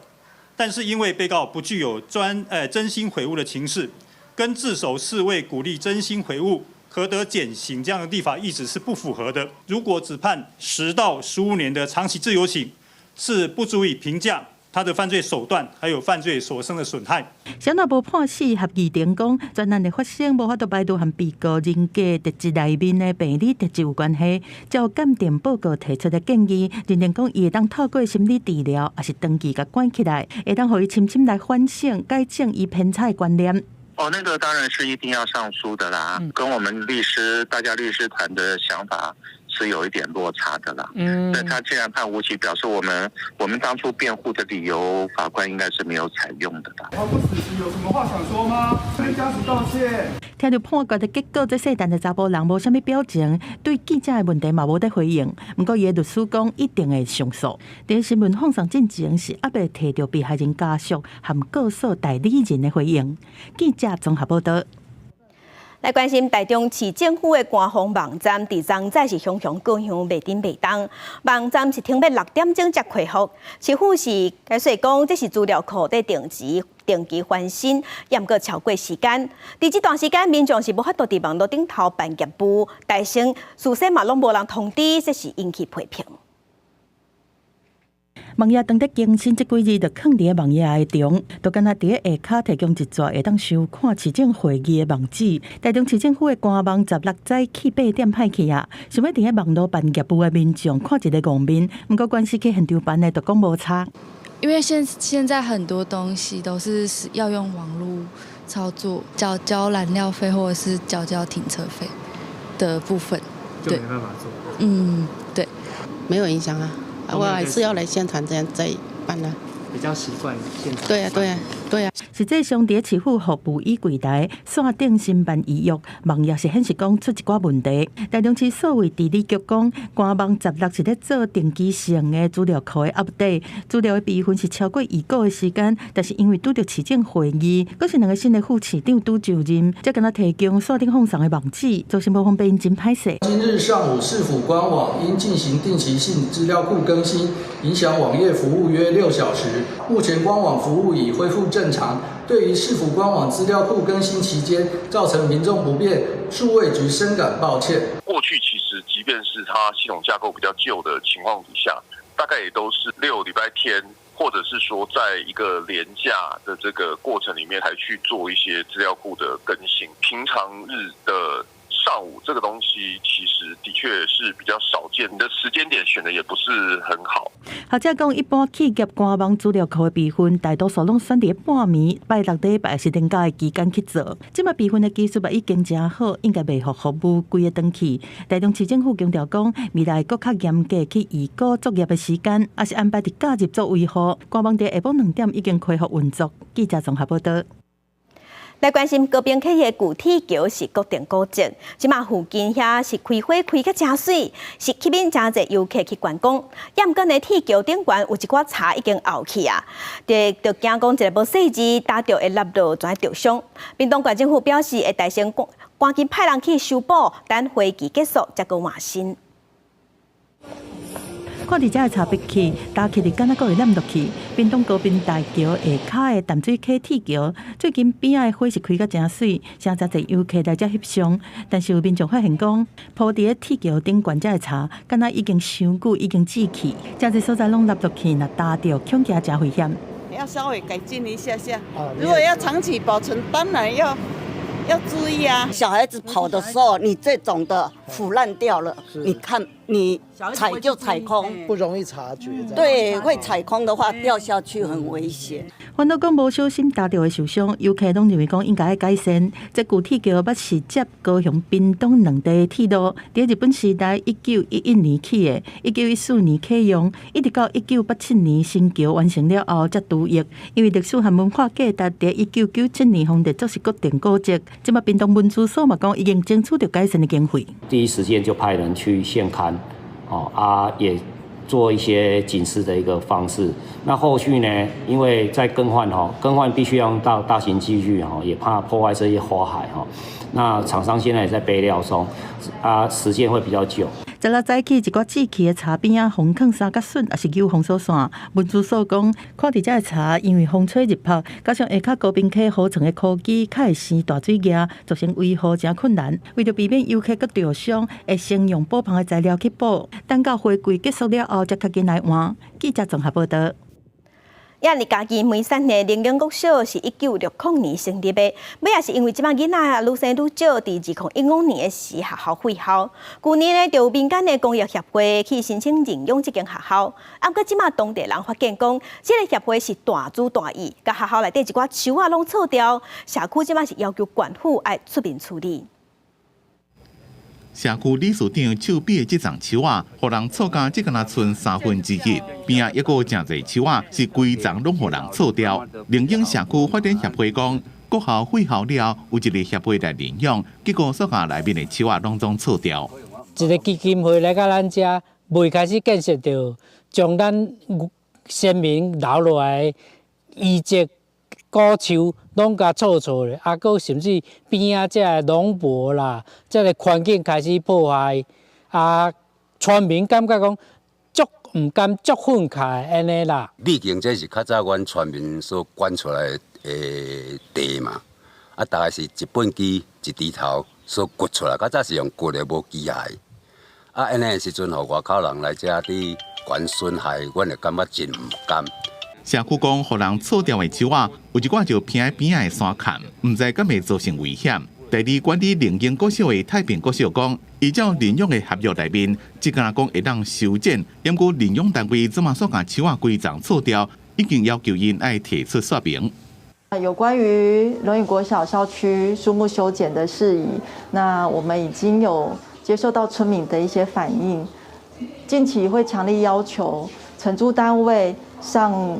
但是因為被告不具有真心悔悟的情事，跟自首是為鼓勵真心悔悟，可得減刑這樣的立法意旨是不符合的。如果只判10到15年的長期自由刑，是不足以評價他的犯罪手段，還有犯罪所生的損害。啥若無判死，合議庭講，全案的發生無法度排除和被告人格特質內面的病理特質有關係。照鑑定報告提出的建議，認定講伊會當透過心理治療，抑是長期共關起來，會當予伊深深來反省，改正伊偏差的觀念。哦，那個當然是一定要上訴的啦，跟我們律師、大家律師團的想法是有一點落差的啦。那他既然判無期，表示我們當初辯護的理由，法官應該是沒有採用的啦。他不死刑有什麼話想說嗎？跟家屬道歉。聽著判決的結果，這姓陳的查埔人無啥物表情，對記者的問題嘛無咧回應。毋過伊的律師講一定會上訴。佇新聞放送進前是猶未提著被害人家屬和告訴代理人的回應。記者綜合報道。來關心台中市政府的官方網站，佇昨早是雄雄高雄袂振袂動。網站是聽欲6點鐘才恢復。市府是解釋講，這是資料庫佇定期翻新，猶毋過超過時間。佇這段時間，民眾是無法度佇網路頂頭辦業務，代先事先嘛攏無人通知，這是引起批評。網頁當咧更新，這幾日就囥佇網頁的中，就敢若佇下跤提供一逝會當收看市政會議的網址。台中市政府的官網十六早起8點歹去啊，想欲佇網路辦業務的民眾看一个戇面，毋過關係去現場辦的就講無差。因為現在很多東西都是要用網路操作，繳交燃料費或者是繳交停車費的部分，就沒辦法做。嗯，對，沒有影響啊。我還是要來現場這樣再辦啦。比較習慣現場。對呀，對呀，對呀。實際上，佇市府服務椅櫃台線頂申辦預約，網頁是顯示講出一寡問題。台中市數位治理局講，官網十六是咧做定期性的資料庫的 update，資料的備份是超過預估的時間，但是因為拄著市政會議，閣是兩个新的副市長拄就任，才敢若提供線頂放送的網址，造成無方便，真歹勢。今日上午，市府官網因進行定期性資料庫更新，影響網頁服務約6小時。目前官網服務已恢復正常。對於市府官網資料庫更新期間造成民眾不便，數位局深感抱歉。過去其實即便是它系統架構比較舊的情況底下，大概也都是六禮拜天，或者是說在一個連假的這個過程裡面，才去做一些資料庫的更新。平常日的上午，這個東西其實的確是比較少見，你的時間點選的也不是很好。學者講，一般企業官網資料庫的備份，大多數攏選佇半暝、拜六禮拜是連假的期間去做。這馬備份的技術嘛已經誠好，應該袂予服務規个斷去。台中市政府強調講，未來閣較嚴格去預估作業的時間，抑是安排佇假日做維護。官網佇下晡2點已經恢復運作。記者綜合報道。來關心高屏溪的舊鐵橋是國定古蹟，這馬附近遐是開花開甲誠媠，是吸引誠濟遊客去觀光。毋過呢，鐵橋頂懸有一寡柴已經漚去啊，就驚講一个無細緻踏著會落落就會著傷。屏東縣政府表示會帶先趕緊派人去修補，等花季結束才閣換新。看佇遮的柴碧去，踏起來敢若閣會湳落去。屏東高屏大橋下跤的淡水溪鐵橋，最近邊仔的花是開甲誠媠，誠濟遊客來遮翕相。但是有民眾發現講，鋪佇咧鐵橋頂懸遮的柴，敢若已經傷久，已經死去，誠濟所在攏落落去，若踏著恐驚誠危險。要稍微改進一下下，如果要長期保存，當然要注意啊。小孩子跑的時候，你這種的腐爛掉了，你看你踩就踩空，不容易察覺。對，會踩空的話掉下去很危險。煩惱講無小心踏著會受傷，遊客攏認為講應該愛改善。這舊鐵橋捌是接高雄、屏東兩地的鐵路，佇日本時代1911年起的，1914年啟用，一直到1987年新橋完成了後才除役。因為歷史和文化價值，佇1997年予列做是國定古蹟。這馬屏東文資所嘛講，已經爭取著改善的經費。第一時間就派人去現勘，哦啊，也做一些警示的一個方式。那後續呢？因為在更換吼，更換必須要用到大型機具吼，也怕破壞這些花海吼。那廠商現在也在備料中，啊，時間會比較久。十六早起一寡死去的柴邊仔，封囥三角筍，抑是救封鎖線。文資所講，看佇遮的柴，因為風吹日曝，加上下跤高屏溪河床的枯枝，較會生大水蜈，造成維護誠困難。為著避免遊客閣著傷，會先用補芳的材料去補，等到花季結束了後，才較緊來換。記者綜合報道。也佇嘉義梅山的靈隱國小是1960年成立的，尾仔是因為這擺囡仔愈生愈少，佇2015年的時學校廢校。舊年呢，就有民間的公益協會去申請認養這間學校，啊，毋過這擺當地人發現講，這个協會是大主大意，共學校內底一寡樹仔攏銼掉，社區這擺是要求縣府愛出面處理。社區理事長手臂的這叢樹仔，予人銼甲這敢若賰三分之一，邊仔抑閣有誠濟樹仔是規叢攏予人銼掉。靈隱社區發展協會講，國校廢校了，有一个協會來認養，結果所共內面的樹仔攏總銼掉。一个基金會來到咱遮，未開始建設，就將咱先民留落來的遺跡、古樹攏共銼銼咧，啊，閣甚至邊仔這个農壆啦，這个環境開始破壞，啊，村民感覺講足毋甘、足憤慨按呢啦。畢竟這是較早阮村民所管出來的地嘛，啊，大概是一畚箕一鋤頭所掘出來，較早是用掘的，無機械。啊，按呢的時陣，予外口人來遮佇權損害，阮會感覺真毋甘。社區講，予人錯掉的樹仔，有一寡就偏佇邊仔的山崁，毋知敢會造成危險。代理管理龍瑛國小的太平國小講，依照認養的合約內面，只敢若講會當修剪，毋過認養單位這馬煞共樹仔規叢錯掉，已經要求𪜶愛提出說明。有關於龍瑛國小校區樹木修剪的事宜，那我們已經有接受到村民的一些反應，近期會強力要求承租單位上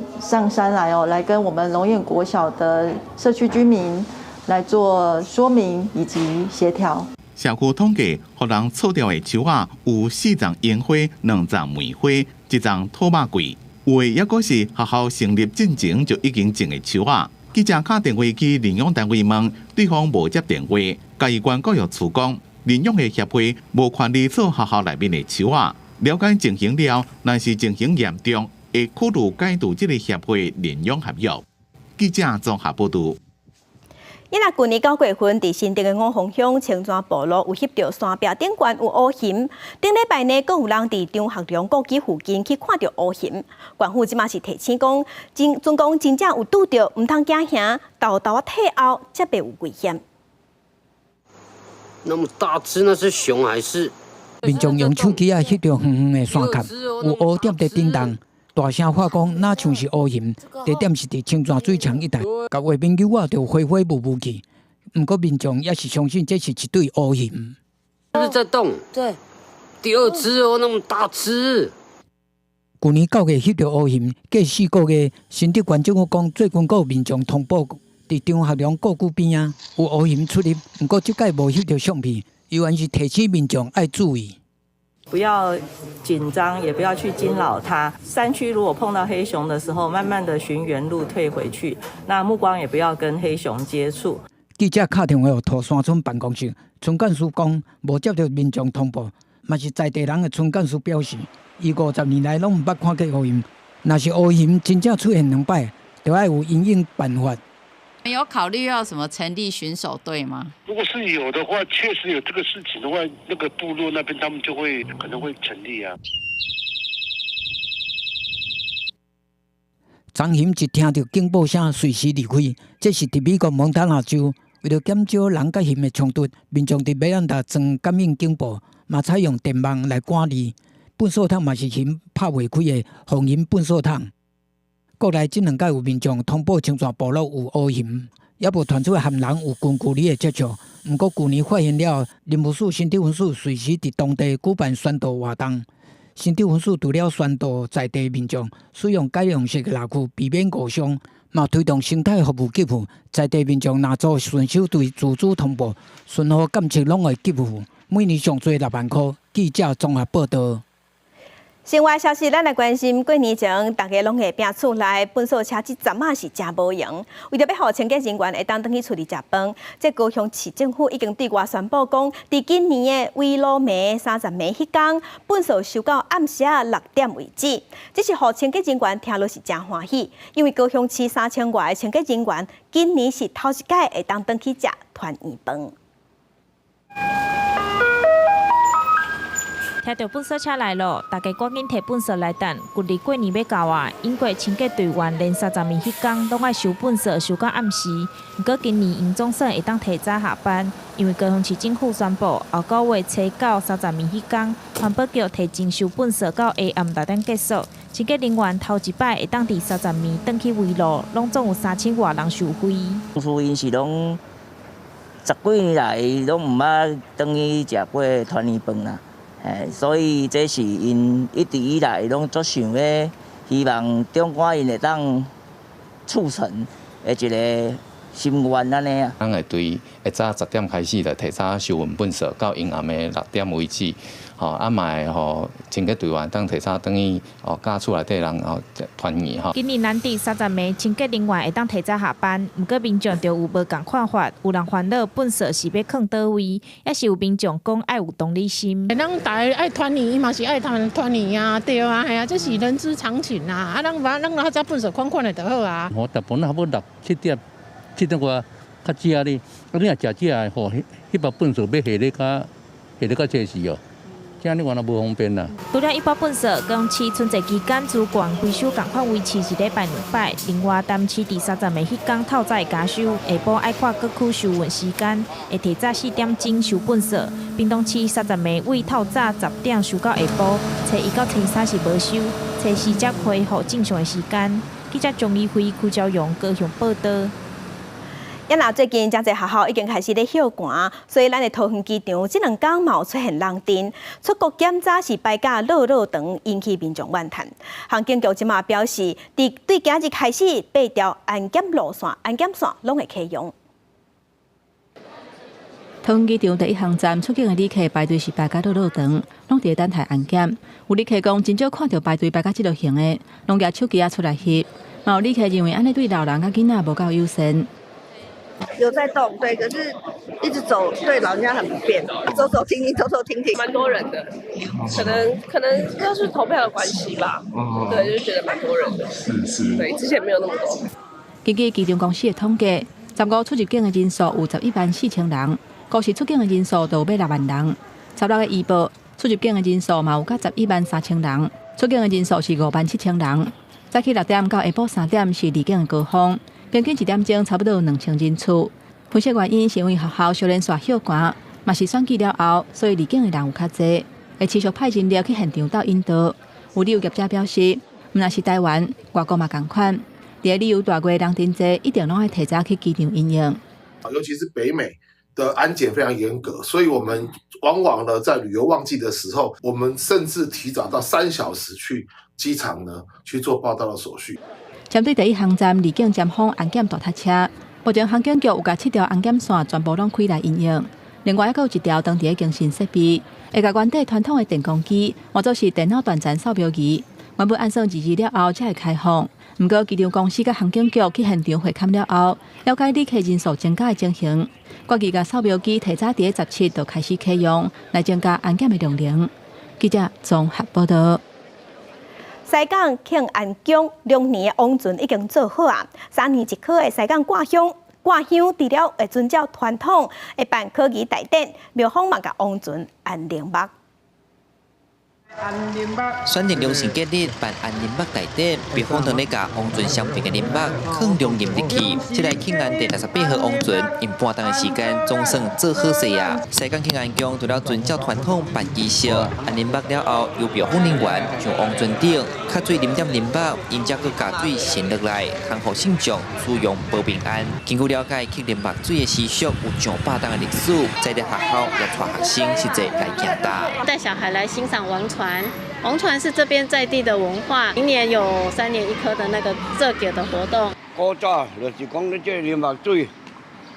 山來哦，來跟我們龍瑛國小的社區居民來做說明以及協調。社區統計，予人錯掉的樹仔有四叢櫻花、兩叢梅花、一叢討肉桂，有的猶閣是學校成立進前就已經種的樹仔。記者敲電話去認養單位問，對方無接電話。嘉義縣教育處講，認養的協會無權利錯學校內面的樹仔。了解情形了，若是情形嚴重，會考慮解除這个協會認養合約。記者綜合報導。因為舊年9月份，佇新竹的五峰鄉青山部落有翕著山壁頂懸有烏熊。頂禮拜呢，閣有人佇張學良故居附近去看著烏熊。縣府這馬是提醒講，真準講真正有拄著，毋通驚嚇，沓沓仔退後，才袂有危險。那麼大隻，那是熊還是？民眾用手機仔翕著遠遠的山崁，有烏點佇頂動。大聲喊講，若像是烏熊，地點是佇青山水牆一帶，共畫面勾畫著灰灰霧霧去。毋過民眾也是相信這是一對烏熊。是在動？對，第二隻哦，那麼大隻。舊年9月翕著烏熊，過4個月，新竹縣政府講，最近閣有民眾通報，佇張學良故居邊仔有烏熊出入，毋過這擺無翕著相片，猶原是提醒民眾愛注意。不要緊張，也不要去驚擾它。山區如果碰到黑熊的時候，慢慢的循原路退回去，那目光也不要跟黑熊接觸。記者敲電話予土山村辦公室，村幹事講無接著民眾通報，嘛是在地人的村幹事表示，伊50年來攏毋捌看過烏熊，若是烏熊真正出現兩擺，就愛有因應辦法。有考慮要什麼成立巡守隊嗎？如果是有的話，確實有這個事情的話，那個部落那邊他們就會可能會成立啊。棕熊一聽著警報聲，隨時離開。這是佇美國蒙大拿州，為著減少人佮熊的衝突，民眾佇馬蘭達裝感應警報，嘛採用電網來趕離。糞掃桶嘛是熊拍袂開的防熊糞掃桶。國內這兩擺有民眾通報青山部落有烏熊，猶無傳出和人有近距離的接觸。毋過舊年發現了，林務署新竹分署隨時佇當地舉辦宣導活動。新竹分署除了宣導在地民眾使用改良式獵具，避免誤傷，嘛推動生態服務給付。在地民眾若做順手對飼主通報，巡護監測攏會給付，每年上濟6萬箍。記者綜合報導。新聞消息，咱來關心過年前，大家攏會拚厝內糞掃車，這陣仔是誠無閒。為著欲予清潔人員會當轉去厝裡食飯，這高雄市政府已經對外宣布講，佇今年的圍爐暝30暝彼工，糞掃收到暗時仔6點為止。這是予清潔人員聽落是誠歡喜，因為高雄市3000外个清潔人員今年是頭一擺會當轉去食團圓飯。聽著糞掃車來囉，大家趕緊提糞掃來等。舊曆過年欲到啊，英國清潔隊員連30暝彼工攏愛收糞掃，收到暗時。毋過今年𪜶總算會當提早下班，因為高雄市政府宣布，後個月初九30暝彼工，環保局提前收糞掃到下暗6點結束。清潔人員頭一擺會當佇30暝轉去圍爐，攏總有3000外人受惠。當初𪜶是攏十幾年來攏毋捌轉去食過團圓飯啦。所以這是𪜶一直以來攏足想欲，希望長官𪜶會當促成的一个心願按呢啊。咱會對下早10點開始就提早收運糞掃，到陰暗的6點為止。吼，啊嘛會予清潔隊員當提早轉去哦，佮厝內底人哦團圓吼。今年難得30暝清潔人員會當提早下班，毋過民眾就有無仝看法，有人煩惱糞掃是欲囥佗位，抑是有民眾講愛有同理心。咱大家愛團圓，伊嘛是愛團團圓啊，對啊，係啊，這是人之常情啊。啊，咱把咱較早糞掃款款的就好啊。吼，逐晡仔差不多6、7點、7點外較食咧，啊，你若食食的吼，彼彼包糞掃欲下咧較下咧較齊時哦。這按呢原來無方便啦。除了一般糞埽，高雄市春節期間資源回收仝款維持一禮拜兩擺。另外，淡市佇30暝彼工透早會加收，下晡愛看各區收運時間，會提早4點鐘收糞埽。屏東市30暝為透早10點收到下晡，初一到初三是無收，初四才恢復正常的時間。記者張怡輝、邱昭榮高雄報導。啊若最近誠濟學校已經開始咧歇寒，所以咱的桃園機場這兩工嘛有出現人陣，出國檢查是排甲落落長，引起民眾怨嘆。航警局這馬表示，佇對今日開始，八條安檢路線、安檢線攏會啟用。桃園機場第一航站出境的旅客排隊是排甲落落長，攏佇等待安檢。有旅客講，真少看著排隊排甲這落型的，攏舉手機仔出來翕。嘛有旅客認為按呢對老人佮囡仔無夠友善。有在動，對，可是一直走對老人家很不便，走走停停，走走停停，蠻多人的，可能就是投票的關係吧，對，就覺得蠻多人的，是是，對，之前沒有那麼多。根據機場公司的統計，15出入境的人數有11萬4千人，五四出境的人數就有欲6萬人。16个預報出入境的人數嘛有到11萬3千人，出境的人數是5萬7千人。早起6點到下晡3點是離境的高峰。平均一點鐘差不多有2000人次。分析原因是因為學校小連續歇寒，嘛是選舉了後，所以離境的人有較濟，會持續派人力去現場鬥引導。有旅遊業者表示，毋但是台灣，外國嘛仝款。佇旅遊大月人真濟，一定攏愛提早去機場因應。尤其是北美的安檢非常嚴格，所以我們往往呢在旅遊旺季的時候，我們甚至提早到3小時去機場呢去做報到的手續。針對第一航站離境尖峰安檢大塞車，目前航警局有共七條安檢線全部攏開來營用，另外猶閣有一條當地的更新設備，會共原底傳統的電光機換做是電腦斷層掃描儀，原本按算2日了後才會開放。毋過機場公司佮航警局去現場會勘了後，了解旅客人數增加的情形，決議共掃描機提早佇17就開始啟用，來增加安檢的量能。記者綜合報導。西港慶安宮2年的王船已經做好啊，3年一考的西港掛香掛香，除了會遵照傳統會辦考儀大典，廟方嘛共王船安靈木。選定良辰吉日辦安寧木大典，廟方當咧共王船上邊的靈木囥龍吟入去。這台慶安第68號王船用半冬的時間總算做好勢啊！西港慶安宮除了遵照傳統辦儀式，安寧木了後，由廟方人員上王船頂，敲水啉點靈木，𪜶才閣共水滲落來，通予信眾使用保平安。根據了解，乞靈目水的習俗有上百冬的歷史，在地學校也帶學生實際來行踏。帶小孩來欣賞王船。王船是這邊在地的文化，明年有3年一科的那個這個的活動。古早就是講你這啉目水，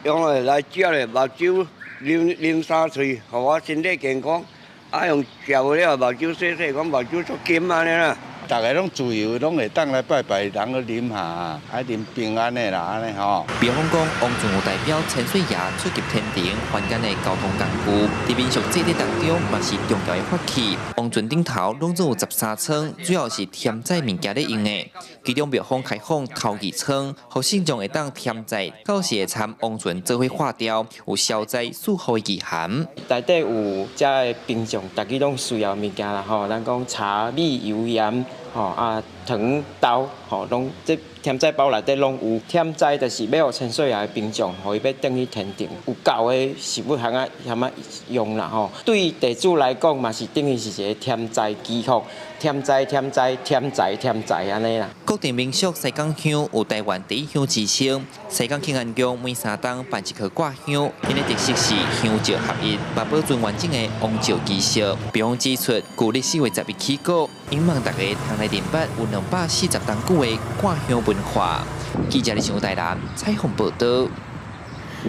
用來來食咧，目睭啉啉三喙，予我身體健康。啊，用食無了，目睭洗洗，講目睭足金按呢啦。逐个攏自由，攏會當來拜拜，人去啉下，愛啉平安的啦，按呢吼。廟方講，王船有代表千歲爺出入天庭凡間的交通工具，佇民俗祭典當中嘛是重要的法器。王船頂頭攏總有13艙，主要是添載物件咧用的。其中廟方開放頭二艙，予信眾會當添載，到時會參王船做伙化掉，有消災賜福的意涵。內底有遮的平常，逐家攏需要物件啦吼，咱講茶米油鹽。吼啊，糖豆吼，攏這添載包內底攏有。添載就是欲予千歲爺的兵將，予伊欲轉去天庭，有夠的食物通啊，通啊用啦吼。對地主來講嘛是等於是一個添財祈福，添財添財添財添財按呢啦。國定民俗西港香有台灣第一香之稱，西港慶安宮每3冬辦一科掛香，𪜶的特色是香石合一，嘛保存完整的王石儀式。廟方指出，舊曆4月11起鼓，希望大家通來認捌有240冬久的掛香文化。記者李上台南採訪報導。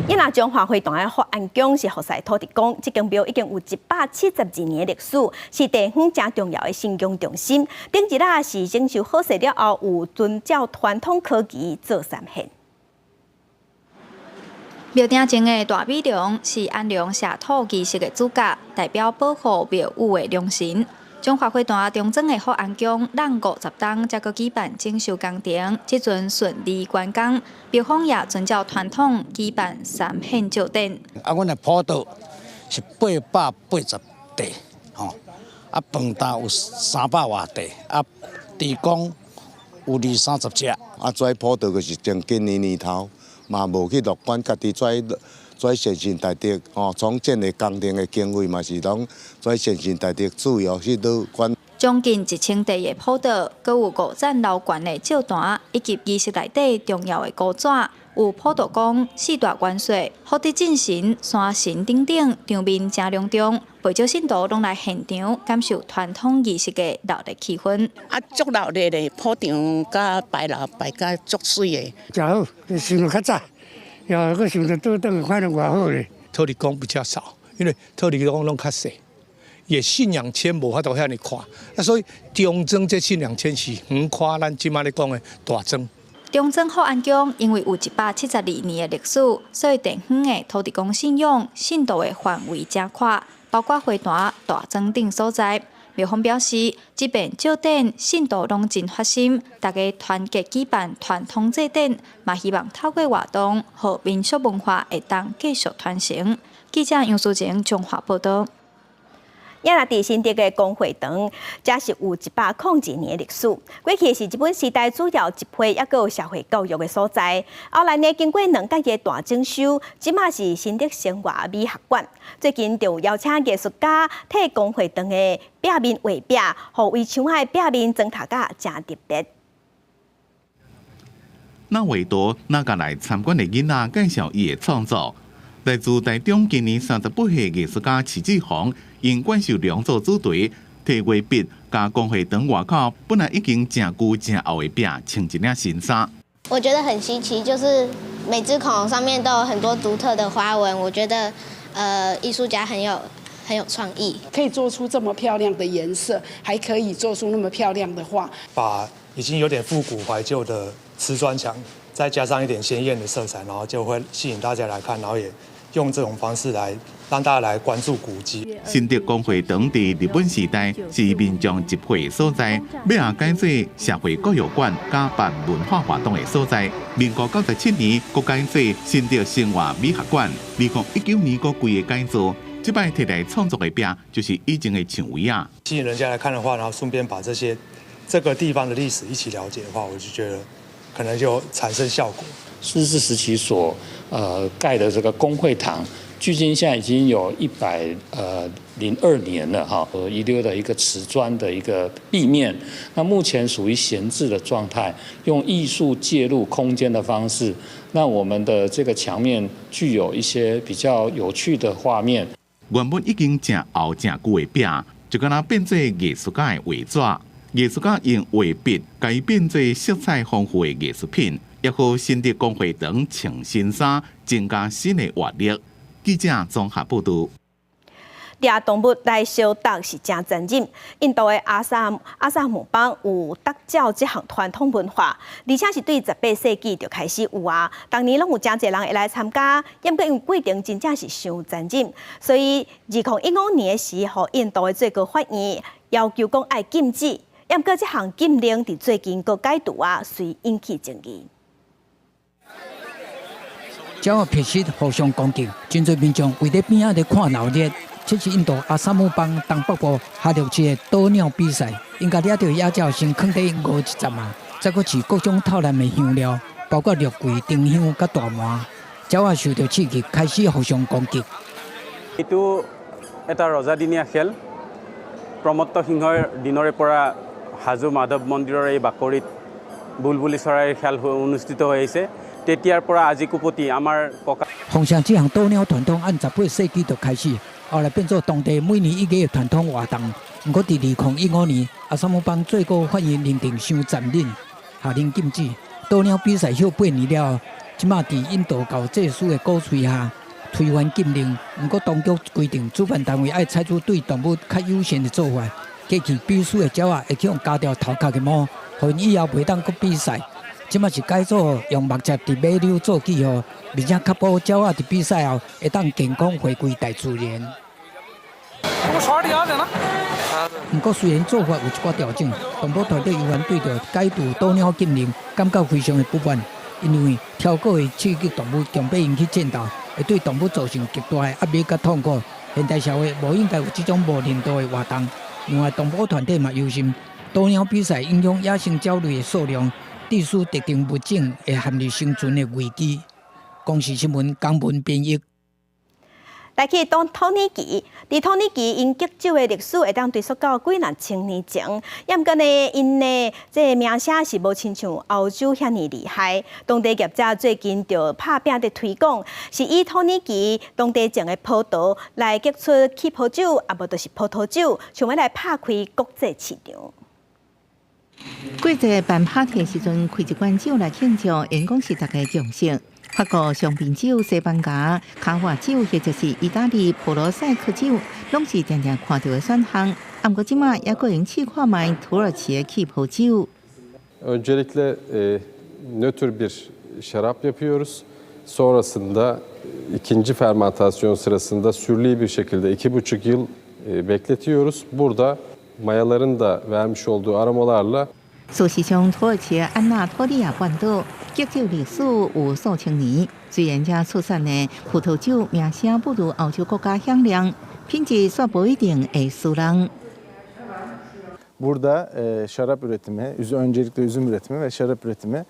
伊若中華會堂的福安宮是服侍土地公，這間廟已經有172年的歷史，是地方誠重要的信仰中心。頂一仔是整修好勢了後，有遵照傳統科儀做三獻。廟頂前的大美龍是安龍謝土儀式的主角，代表保護廟宇的龍神。中華會堂中正的福安宮，櫳50冬才閣舉辦整修工程，這陣順利完工。廟方也遵照傳統舉辦三獻醮典。啊，阮的普渡是880塊，吼。啊，飯擔有300外塊，啊，豬公有二三十隻。啊，跩普渡就是從今年年頭嘛無去樂觀，家己跩跩善心大德吼，創建的工程的經費嘛是攏跩善心大德主要去樂觀。將近1000塊的普渡，閣有五層樓懸的醮壇，以及儀式內底重要的膏紙，有普渡公、四大元帥、福德正神、山神等等，場面誠隆重，袂少信徒攏來現場感受傳統儀式的熱鬧氣氛。啊，足熱鬧咧，普場佮牌樓擺甲足媠的。誠好，想著較早，又閣想著倒轉看著偌好咧。土地公比較少，因為土地公攏較細。伊信仰籤無法度遐爾闊，啊，所以中莊這信仰籤是遠看咱這馬咧講的大莊。中莊福安宮因為有172年的歷史，所以地方的土地公信仰信徒的範圍誠闊，包括花壇、大莊等所在。廟方表示，這遍醮典信徒攏真發心，大家團結舉辦傳統祭典，嘛希望透過活動，予民俗文化會當繼續傳承。記者楊淑靜彰化報導。也若佇新竹的公會堂，這是有101年的歷史。過去是日本時代主要集會，抑閣有社會教育的所在。後來呢，經過兩屆的大整修，這馬是新竹生活美學館。最近就邀請藝術家替公會堂的壁面畫壁，予圍牆的壁面裝飾甲誠特別。那維多那個來參觀的囡仔介紹伊的創作。來自台中今年38歲藝術家徐志宏，用怪獸良做主題，提畫筆共公會堂外口本來已經誠舊誠厚的壁穿一領新衫。我覺得很稀奇，就是每隻恐龍上面都有很多獨特的花紋。我覺得，藝術家很有創意，可以做出這麼漂亮的顏色，還可以做出那麼漂亮的畫。把已經有點復古懷舊的瓷磚牆，再加上一點鮮豔的色彩，然後就會吸引大家來看，然後也用這種方式來讓大家來關注古蹟。新竹公會堂佇日本時代是民眾集會的所在，尾仔改做社會教育館佮辦文化活動的所在。民國97年，閣改做新竹生活美學館。2019年閣規個改造，這擺提來創作的壁就是以前的牆圍仔。吸引人家來看的話，然後順便把這些這個地方的歷史一起了解的話，我就覺得可能就產生效果。日治時期所蓋的這個公會堂，距今現在已經有102年了哈，遺留的一個瓷磚的一個壁面，那目前屬於閒置的狀態，用藝術介入空間的方式，讓我們的這個牆面具有一些比較有趣的畫面。原本已經誠厚誠舊的壁，就敢若變做藝術家的畫紙，藝術家用畫筆共伊變做色彩豐富的藝術品。也予新竹公會堂穿新衫，增加新的活力。記者綜合報導。掠動物來相鬥是誠殘忍。印度的阿薩姆邦有鬥鳥這項傳統文化，而且是對18世紀就開始有啊。逐年攏有誠濟人會來參加，毋過因為過程真正是傷殘忍，所以2015年的時候，印度的最高法院要求講愛禁止。毋過這項禁令佇最近閣解除啊，遂引起爭議。鳥仔彼此互相攻擊，真濟民眾圍佇邊仔咧看鬧熱。這是印度阿薩姆邦東北部哈洛市的鬥鳥比賽，𪜶共掠著野鳥先囥佇熬一陣仔，再閣飼各種透濫的香料，包括肉桂、丁香佮大麻。鳥仔受著刺激，開始互相攻擊。 এইটো এটা ৰজাদিনীয়া খেল। প্ৰমত্ত সিংহৰ দিনৰে পৰা হাজো মাধৱ মন্দিৰৰ এই বাকৰিত বুলবুলি চৰাইৰ খেল অনুষ্ঠিত হৈ আহিছে। তেতিয়াৰ পৰা আজিকোপতি আমাৰ ককা 奉承這項鬥鳥傳統按18世紀就開始，後來變做當地每年一月的傳統活動。毋過，佇2015年，阿薩姆邦最高法院認定傷殘忍，下令禁止鬥鳥比賽。歇8年了後，這馬佇印度教祭司的鼓吹下，推翻禁令。毋過，當局規定主辦單位愛採取對動物較友善的做法。過去比輸的鳥仔會去予鉸掉頭殼的毛，予𪜶以後袂當閣比賽。這馬是改做用木屑佇尾溜做記號，而且確保鳥仔佇比賽後會當健康回歸大自然。毋過，雖然做法有一寡調整，動保團體猶原對著解除鬥鳥禁令感覺非常的不滿，因為超過會刺激動物強迫𪜶去戰鬥，會對動物造成極大的壓力佮痛苦。現代社會無應該有這種無人道的活動。另外，動保團體嘛憂心，鬥鳥比賽影響野生鳥類的數量，致使特定物種會陷入生存的危機。公視新聞江文編譯。來去當土耳其，佇土耳其𪜶酿酒的歷史會當追溯到幾若千年前，也毋過呢，𪜶的這个名聲是無親像歐洲遐爾厲害。當地業者最近就拍拚佇推廣，是以土耳其當地種的葡萄來結出氣泡酒，啊無就是葡萄酒，想欲來拍開國際市場。過節辦 party 時陣，開一罐酒來慶祝，𪜶講是大家共識。法國香檳酒、西班牙卡瓦酒，或者是意大利普羅賽克酒，攏是定定看著的選項。毋過這馬猶閣會用試看覓土耳其的氣泡酒。 Öncelikle nötr bir şarap yapıyoruz. Sonrasında ikinci fermentasyon sırasında sürli bir şekilde 2,5 yıl bekletiyoruz. Burada mayaların da vermiş olduğu aromalarla 事實上，土耳其安納托利亞半島釀酒歷史有數千年。雖然遮出產的葡萄酒名聲不如歐洲國家響亮，品質卻無一定會輸人。 Burada şarap üretimi, öncelikle üzüm üretimi ve şarap üretimi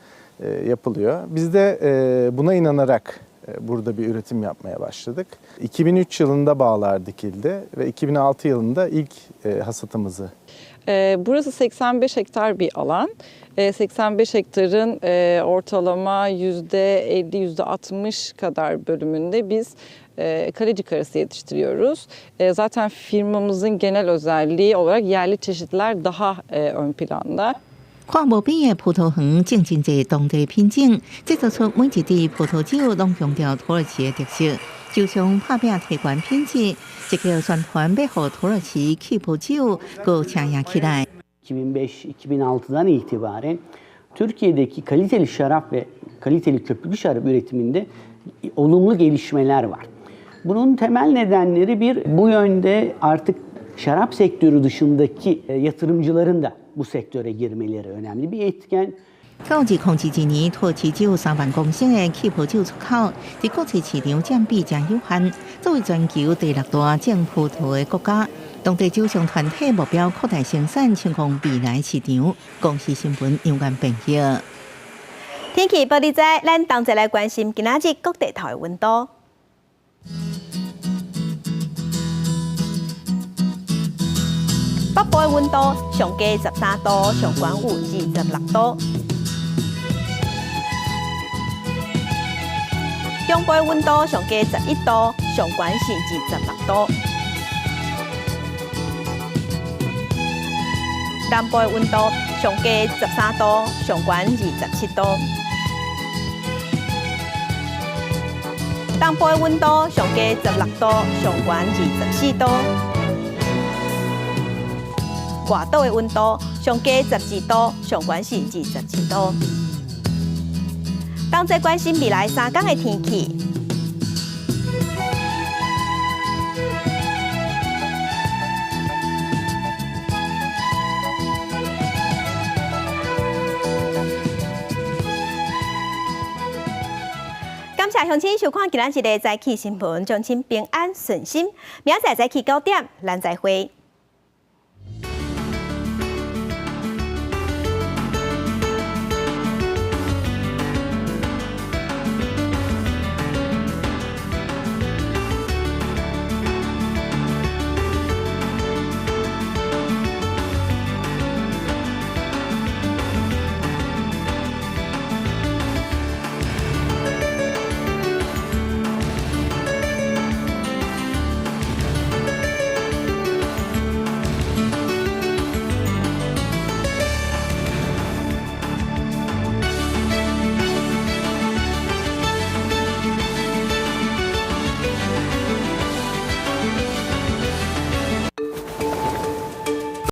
yapılıyor. Biz de buna inanarak burada bir üretim yapmaya başladık. 2003 yılında bağlar dikildi ve 2006 yılında ilk hasatımızı Burası 85 hektar bir alan. 85 hektarın ortalama %50, %60 kadar bölümünde biz Kalecik karası yetiştiriyoruz. Zaten firmamızın genel özelliği olarak yerli çeşitler daha ön planda. 看無邊的葡萄園，種真濟當地品種，製造出每一支葡萄酒攏強調土耳其的特色。酒商拍拚提懸品質，積極宣傳欲予土耳其氣泡酒閣請贏起來。 2005-2006'dan itibaren Türkiye'deki kaliteli şarap ve kaliteli köpüklü şarap üretiminde olumlu gelişmeler var. Bunun temel nedenleri bir bu yönde artık şarap sektörü dışındaki yatırımcıların da bu sektöre girmeleri önemli bir etken. 到2022年，土耳其只有3萬公升的氣泡酒出口，佇國際市場佔比誠有限。作為全球第六大種葡萄的國家，當地酒商團體目標擴大生產，成功未來市場。公視新聞楊元編譯。天氣報你知，咱同齊來關心今仔日各地頭的溫度。北部的溫度上低13度，上懸有26度。中部的溫度上低11度，上懸是26度。南部的溫度上低13度，上懸27度。東部的溫度上低16度，上懸24度。外島的溫度上低12度，上懸是22度。同齊關心未來3天的天氣。感謝鄉親收看今仔日的早起新聞，祝親平安順心。明仔載早起9點，咱再會。